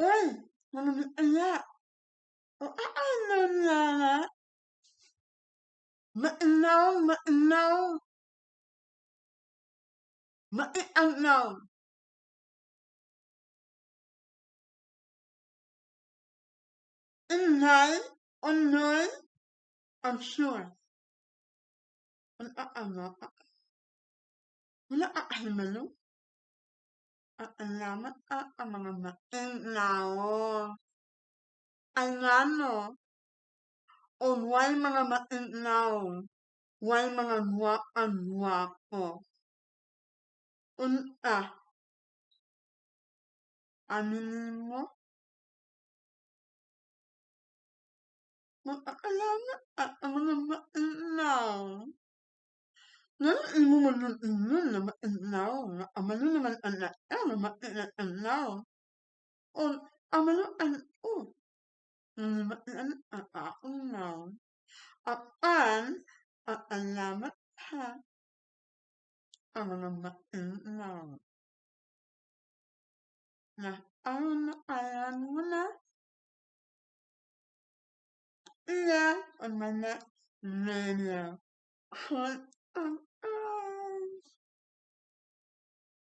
Uy, mga Bisaya. O ano na? Mainaw, mainaw. Maianaw. Inay, unoy, I'm sure. Ang aano, wala ka kahibalo. Ang alamat ang mga mainaw. Alano, o way mga mainaw, way mga gwapa-gwapo. Unta, aminin mo, magpasalamat ka sa mga mainaw. Ngano imo man ingon nga mainaw, nga amalo naman ang nga mainaw. O amalo ang o nga ang aon. Apan pasalamat ka sa mga mainaw. Na aron na mo na. See ya on my next video.